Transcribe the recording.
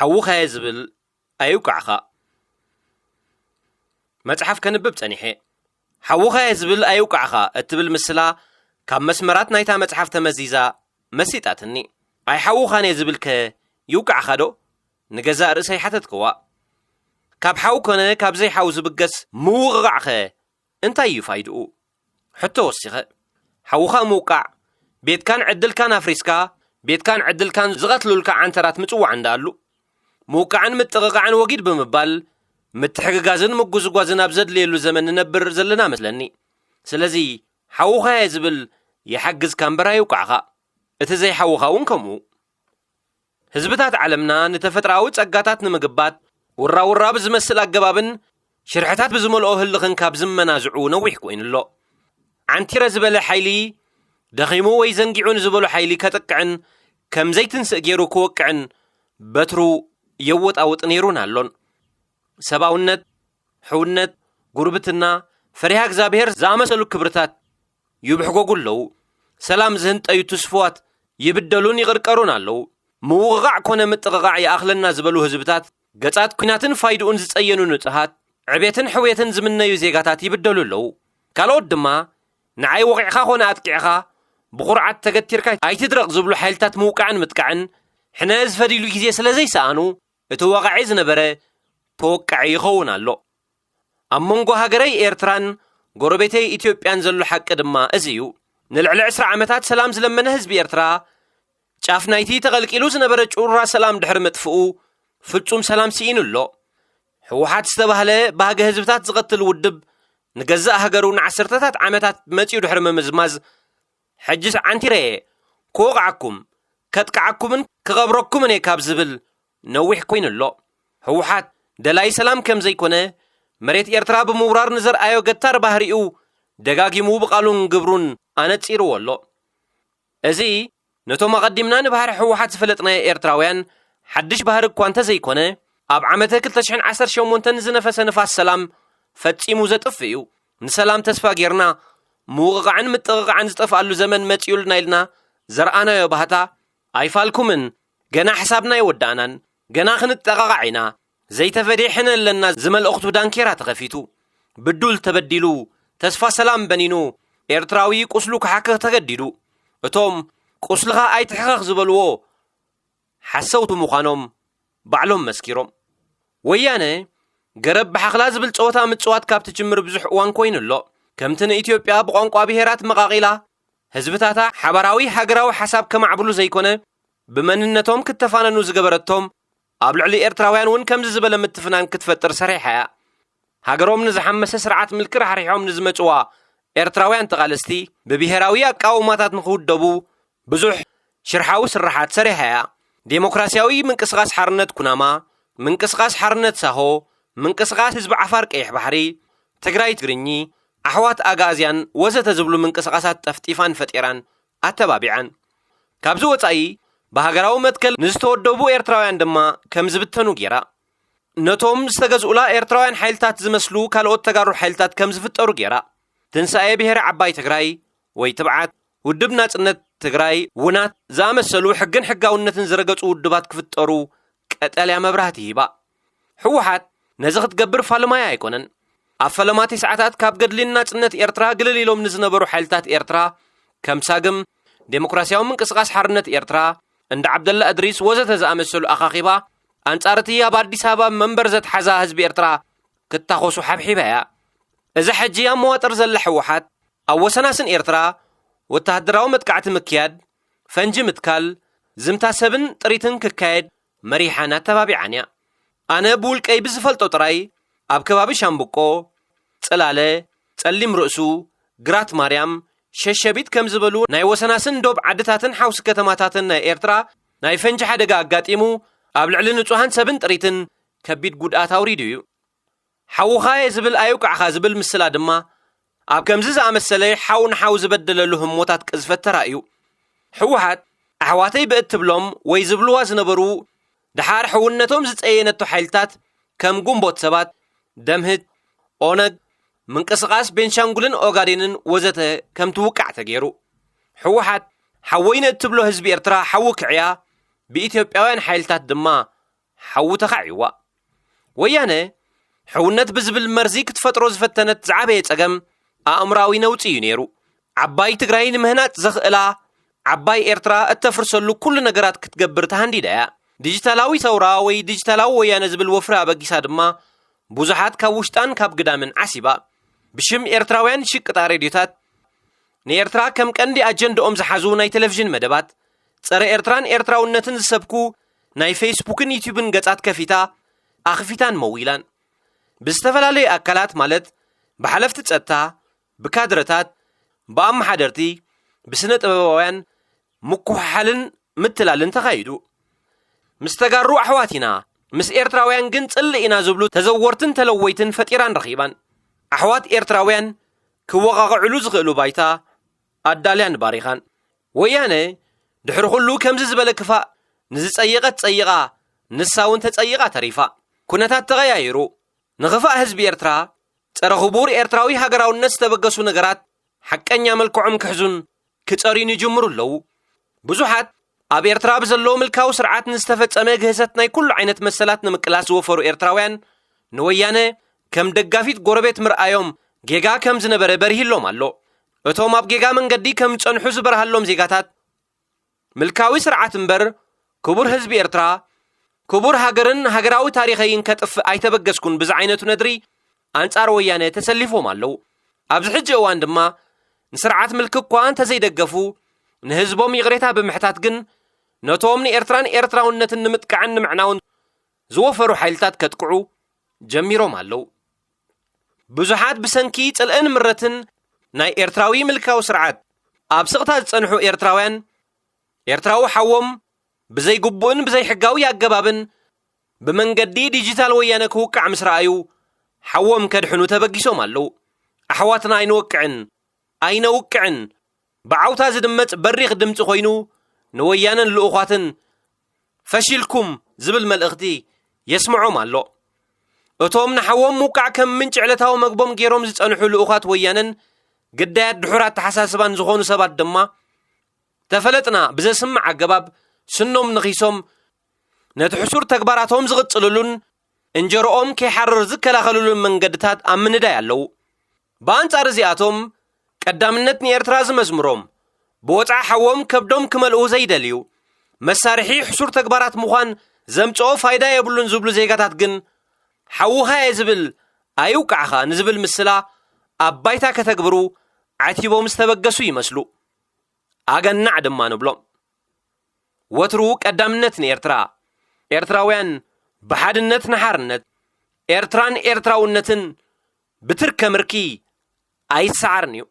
ሓውኻየ ዝብል ኣይውቃዕኻ። መጽሓፍ ከንብብ ጸኒሐ። ሓውኻየ ዝብል ኣይውቃዕኻ እትብል ምስላ ካብ መስመራት ናይታ መጽሓፍ ተመዚዛ መሲጣትኒ። ኣይሓውኻን እየ ዝብልከ ይውቃዕኻ ዶ? ንገዛእ ርእሰይ ሓተትክዋ። ካብ ሓው ኮነ ካብ ዘይሓው ዝብገስ ምውቕቓዕኸ እንታይ እዩ ፋይድኡ? ሕቶ ወሲኸ። ሓውኻ ምውቃዕ፣ ቤትካን ዕድልካን ኣፍሪስካ፣ ቤትካን ዕድልካን ዝቐትሉልካ ዓንተራት ምጽዋዕ እንዳኣሉ። ምውቃዕን ምጥቕቓዕን ወጊድ ብምባል፣ ምትሕግጋዝን ምጉዝጓዝን ኣብ ዘድልየሉ ዘመን ንነብር ዘለና መስለኒ። ስለዚ፣ ሓውኻየ ዝብል ይሓግዝካ እምበር ኣይውቃዕኻ። እቲ ዘይሓውኻ እውን ከምኡ። ህዝብታት ዓለምና ንተፈጥሮኣዊ ጸጋታት ንምግባት፣ ውራውራ ብዝመስል ኣገባብን ሽርሕታት ብዝመልኦ ህልኽን ካብ ዝመናዝዑ ነዊሕ ኮይኑ ኣሎ። ዓንቲረ ዝበለ ሓይሊ፣ ደኺሙ ወይ ዘንጊዑ ንዝበሎ ሓይሊ ከጥቅዕን ከም ዘይትንስእ ገይሩ ክወቅዕን በትሩ የወጣውጥ ነይሩን ኣሎን። ሰብኣውነት፣ ሕውነት፣ ጉርብትና፣ ፈሪሃ እግዚኣብሔር ዝኣመሰሉ ክብርታት ይብሕጎጉ ኣለዉ። ሰላም ዝህንጠዩ ትስፍዋት ይብደሉን ይቕርቀሩን ኣለዉ። ምውቕቓዕ ኮነ ምጥቕቓዕ ይኣኽለና ዝበሉ ህዝብታት፣ ገጻት ኲናትን ፋይድኡን ዝጸየኑ ንጹሃት፣ ዕቤትን ሕውየትን ዝምነዩ ዜጋታት ይብደሉ ኣለዉ። ካልኦት ድማ፣ ንዓይ ወቒዕኻ ኮነ ኣጥቂዕኻ፣ ብኹርዓት ተገቲርካ ኣይትድረቕ ዝብሉ ሓይልታት ምውቃዕን ምጥቃዕን፣ ሕነ ዝፈድይሉ ግዜ ስለ ዘይሰኣኑ፣ እቲ ወቓዒ ዝነበረ ተወቃዒ ይኸውን ኣሎ። ኣብ መንጎ ሃገረይ ኤርትራን ጎረቤተይ ኢትዮጵያን ዘሎ ሓቂ ድማ እዚ እዩ። ንልዕሊ ዕስራ ዓመታት ሰላም ዝለመነ ህዝቢ ኤርትራ፣ ጫፍ ናይቲ ተቐልቂሉ ዝነበረ ጩራ ሰላም ድሕሪ ምጥፍኡ፣ ፍጹም ሰላም ስኢኑ ኣሎ። ህወሓት ዝተባህለ ባህገ ህዝብታት ዝቐትል ውድብ፣ ንገዛእ ሃገሩ ንዓሰርተታት ዓመታት መጺኡ ድሕሪ ምምዝማዝ፣ ሕጅስ ዓንቲረ እየ፣ ክወቕዓኩም፣ ከጥቅዓኩምን ክቐብረኩምን እየ ካብ ዝብል ነዊሕ ኮይኑ ኣሎ። ህወሓት ደላይ ሰላም ከም ዘይኮነ፣ መሬት ኤርትራ ብምውራር ንዘርኣዮ ገታር ባህሪኡ ደጋጊሙ ብቓሉን ግብሩን ኣነጺርዎ ኣሎ። እዚ ነቶም ኣቐዲምና ንባህሪ ህወሓት ዝፈለጥናዮ ኤርትራውያን ሓድሽ ባህሪ እኳ እንተዘይኮነ፣ ኣብ ዓመተ ክልተ ሽሕን ዓሰርተ ሸሞንተን ዝነፈሰ ንፋስ ሰላም ፈጺሙ ዘጥፍእ እዩ። ንሰላም ተስፋ ጌርና፣ ምውቕቓዕን ምጥቕቓዕን ዝጠፍኣሉ ዘመን መጺኡልና ኢልና ዘርኣናዮ ባህታ ኣይፋልኩምን፣ ገና ሕሳብና ኣይወዳእናን፣ ገና ክንጠቓቓዕ ኢና፣ ዘይተፈድየ ሕነ ኣለና ዝመልእኽቱ ዳንኬራ ተኸፊቱ። ብዱል ተበዲሉ፣ ተስፋ ሰላም በኒኑ፣ ኤርትራዊ ቁስሉ ክሓክኽ ተገዲዱ። እቶም ቁስልኻ ኣይትሕኸኽ ዝበልዎ ሓሰውቲ ምዃኖም ባዕሎም መስኪሮም። ወያነ ገረብ ብሓኽላ ዝብል ጸወታ ምጽዋት ካብ ትጅምር ብዙሕ እዋን ኮይኑ ኣሎ። ከምቲ ንኢትዮጵያ ብቋንቋ ብሄራት መቓቒላ ህዝብታታ ሓባራዊ ሃገራዊ ሓሳብ ከማዕብሉ ዘይኮነ፣ ብመንነቶም ክተፋነኑ ዝገበረቶም፣ ኣብ ልዕሊ ኤርትራውያን እውን ከምዚ ዝበለ ምትፍናን ክትፈጥር ሰሪሓ እያ። ሃገሮም ንዝሓመሰ ስርዓት ምልኪ ራሕሪሖም ንዝመጽዋ ኤርትራውያን ተቓለስቲ፣ ብብሄራዊ ኣቃውማታት ንኽውደቡ ብዙሕ ሽርሓዊ ስርሓት ሰሪሓ እያ። ዴሞክራሲያዊ ምንቅስቓስ ሓርነት ኩናማ፣ ምንቅስቓስ ሓርነት ሳሆ፣ ምንቅስቓስ ህዝቢ ዓፋር ቀይሕ ባሕሪ፣ ትግራይ ትግርኚ፣ ኣሕዋት ኣግኣዝያን ወዘተ ዝብሉ ምንቅስቓሳት ጠፍጢፋን ፈጢራን ኣተባቢዓን። ካብዚ ወጻኢ፣ ብሃገራዊ መትከል ንዝተወደቡ ኤርትራውያን ድማ ከም ዝብተኑ ገይራ። ነቶም ዝተገዝኡላ ኤርትራውያን ሓይልታት ዝመስሉ ካልኦት ተጋሩ ሓይልታት ከም ዝፍጠሩ ገይራ። ትንሳኤ ብሄረ ዓባይ ትግራይ ወይ ትብዓት፣ ውድብ ናጽነት ትግራይ፣ ውናት፣ ዝኣመሰሉ ሕግን ሕጋውነትን ዝረገጹ ውድባት ክፍጠሩ ቀጠልያ መብራህቲ ሂባ። ህወሓት ነዚ ክትገብር ፋልማያ ኣይኮነን። ኣብ ፈለማቲ ሰዓታት ካብ ገድሊ ናጽነት ኤርትራ ግልል ኢሎም ንዝነበሩ ሓይልታት ኤርትራ፣ ከም ሳግም፣ ዴሞክራሲያዊ ምንቅስቓስ ሓርነት ኤርትራ፣ እንዳ ዓብደላ እድሪስ ወዘተ ዝኣመሰሉ ኣኻኺባ፣ ኣንጻር እቲ ኣብ ኣዲስ ኣበባ መንበር ዘትሓዛ ህዝቢ ኤርትራ ክታኾሱ ሓብሒባ እያ። እዛ ሕጂ ኣብ መዋጥር ዘላ ህወሓት፣ ኣብ ወሰናስን ኤርትራ ወተሃደራዊ መጥቃዕቲ ምክያድ፣ ፈንጂ ምትካል፣ ዝምታ ሰብን ጥሪትን ክካየድ መሪሓን ኣተባቢዓን እያ። ኣነ ብውልቀይ ብዝፈልጦ ጥራይ፣ ኣብ ከባቢ ሻምብቆ፣ ጽላለ፣ ጸሊም ርእሱ፣ ግራት ማርያም፣ ሸሸቢት ከም ዝበሉ ናይ ወሰናስን ዶብ ዓድታትን ሓውሲ ከተማታትን ናይ ኤርትራ ናይ ፈንጂ ሓደጋ ኣጋጢሙ፣ ኣብ ልዕሊ ንጹሃን ሰብን ጥሪትን ከቢድ ጉድኣት ኣውሪዱ እዩ። ሓውኻየ ዝብል ኣይውቃዕኻ ዝብል ምስላ ድማ፣ ኣብ ከምዚ ዝኣመሰለ ሓው ንሓው ዝበደለሉ ህሞታት ቅዝፈት ተራእዩ። ህወሓት ኣሕዋተይ ብእትብሎም ወይ ዝብልዋ ዝነበሩ፣ ደሓር ሕውነቶም ዝጸየነቶ ሓይልታት፣ ከም ግንቦት ሰባት፣ ደምህት፣ ኦነግ፣ ምንቅስቓስ ቤንሻንጉልን ኦጋዴንን ወዘተ ከም ትውቃዕ ተገይሩ። ህወሓት ሓወይ ንእትብሎ ህዝቢ ኤርትራ ሓዊ ክዕያ፣ ብኢትዮጵያውያን ሓይልታት ድማ ሓዊ ተኻዒዋ። ወያነ ሕውነት ብዝብል መርዚ ክትፈጥሮ ዝፈተነት ዝዓበየ ጸገም ኣእምራዊ ነውጺ እዩ ነይሩ። ዓባይ ትግራይ ንምህናጽ ዘኽእላ ዓባይ ኤርትራ እተፍርሰሉ ኩሉ ነገራት ክትገብር ተሃንዲዳ እያ። ዲጂታላዊ ሰውራ ወይ ዲጂታላዊ ወያነ ዝብል ወፍሪ ኣበጊሳ ድማ ብዙሓት ካብ ውሽጣን ካብ ግዳምን ዓሲባ። ብሽም ኤርትራውያን ሽቅጣ ሬድዮታት፣ ንኤርትራ ከም ቀንዲ ኣጀንድኦም ዝሓዙ ናይ ቴሌቪዥን መደባት፣ ጸረ ኤርትራን ኤርትራውነትን ዝሰብኩ ናይ ፌስቡክን ዩቲዩብን ገጻት ከፊታ ኣኽፊታን መዊላን። ብዝተፈላለዩ ኣካላት ማለት ብሓለፍቲ ጸጥታ፣ ብካድረታት፣ ብኣመሓደርቲ፣ ብስነ ጥበባውያን ምኩሕሓልን ምትላልን ተኻይዱ። ምስ ተጋሩ ኣሕዋት ኢና፣ ምስ ኤርትራውያን ግን ጽልእ ኢና ዝብሉ ተዘወርትን ተለወይትን ፈጢራን ረኺባን። ኣሕዋት ኤርትራውያን ክወቓቕዕሉ ዝኽእሉ ባይታ ኣዳልያን ባሪኻን። ወያነ ድሕሪ ኩሉ ከምዚ ዝበለ ክፋእ ንዝጸየቐት ጸይቓ፣ ንሳ እውን ተጸይቓ ተሪፋ። ኩነታት ተቐያይሩ። ንኽፋእ ህዝቢ ኤርትራ፣ ጸረ ክቡር ኤርትራዊ ሃገራውነት ዝተበገሱ ነገራት ሓቀኛ መልክዖም ክሕዙን ክጸርዩን ይጅምሩ ኣለዉ። ብዙሓት ኣብ ኤርትራ ብዘሎ ምልካዊ ስርዓት ንዝተፈጸመ ግህሰት ናይ ኩሉ ዓይነት መሰላት ንምቅላስ ዝወፈሩ ኤርትራውያን ንወያነ ከም ደጋፊት ጎረቤት ምርኣዮም ጌጋ ከም ዝነበረ በሪህሎም ኣሎ። እቶም ኣብ ጌጋ መንገዲ ከም ዝጸንሑ ዝበርሃሎም ዜጋታት ምልካዊ ስርዓት እምበር ክቡር ህዝቢ ኤርትራ፣ ክቡር ሃገርን ሃገራዊ ታሪኸይን ከጥፍእ ኣይተበገስኩን ብዝዓይነቱ ነድሪ ኣንጻር ወያነ ተሰሊፎም ኣለዉ። ኣብዚ ሕጂ እዋን ድማ ንስርዓት ምልኪ እኳ እንተዘይደገፉ፣ ንህዝቦም ይቕሬታ ብምሕታት ግን ነቶም ንኤርትራን ኤርትራውነትን ንምጥቃዕን ንምዕናውን ዝወፈሩ ሓይልታት ከጥቅዑ ጀሚሮም ኣለዉ። ብዙሓት ብሰንኪ ጽልእን ምረትን ናይ ኤርትራዊ ምልካዊ ስርዓት ኣብ ስቕታ ዝጸንሑ ኤርትራውያን፣ ኤርትራዊ ሓዎም ብዘይግቡእን ብዘይሕጋዊ ኣገባብን ብመንገዲ ዲጂታል ወያነ ክውቃዕ ምስ ረኣዩ፣ ሓዎም ከድሕኑ ተበጊሶም ኣለዉ። ኣሕዋትና ኣይንወቅዕን፣ ኣይነውቅዕን፣ ብዓውታ ዝድመጽ በሪኽ ድምጺ ኮይኑ፣ ንወያነን ልኡኻትን ፈሺልኩም ዝብል መልእኽቲ የስምዖም ኣሎ። እቶም ንሓዎም ምውቃዕ ከም ምንጪ ዕለታዊ መግቦም ገይሮም ዝጸንሑ ልኡኻት ወያነን ግዳያት ድሑር ኣተሓሳስባን ዝኾኑ ሰባት ድማ፣ ተፈለጥና ብዘስምዕ ኣገባብ ስኖም ነኺሶም፣ ነቲ ሕሱር ተግባራቶም ዝቕጽልሉን እንጀሮኦም ከይሓርር ዝከላኸልሉን መንገድታት ኣብ ምንዳይ ኣለዉ። ብኣንጻር እዚኣቶም፣ ቀዳምነት ንኤርትራ ዝመዝምሮም፣ ብወጽዓ ሓዎም ከብዶም ክመልኡ ዘይደልዩ፣ መሳርሒ ሕሱር ተግባራት ምዃን ዘምጽኦ ፋይዳ የብሉን ዝብሉ ዜጋታት ግን፣ ሓውኻ እየ ዝብል ኣይውቃዕኻ ንዝብል ምስላ ኣብ ባይታ ከተግብሩ ዓቲቦም ዝተበገሱ ይመስሉ። ኣገናዕ ድማ ንብሎም። ወትሩ ቀዳምነት ንኤርትራ። ኤርትራውያን ብሓድነት ንሓርነት። ኤርትራን ኤርትራውነትን ብትርከ ምርኪ ኣይሰዓርን እዩ።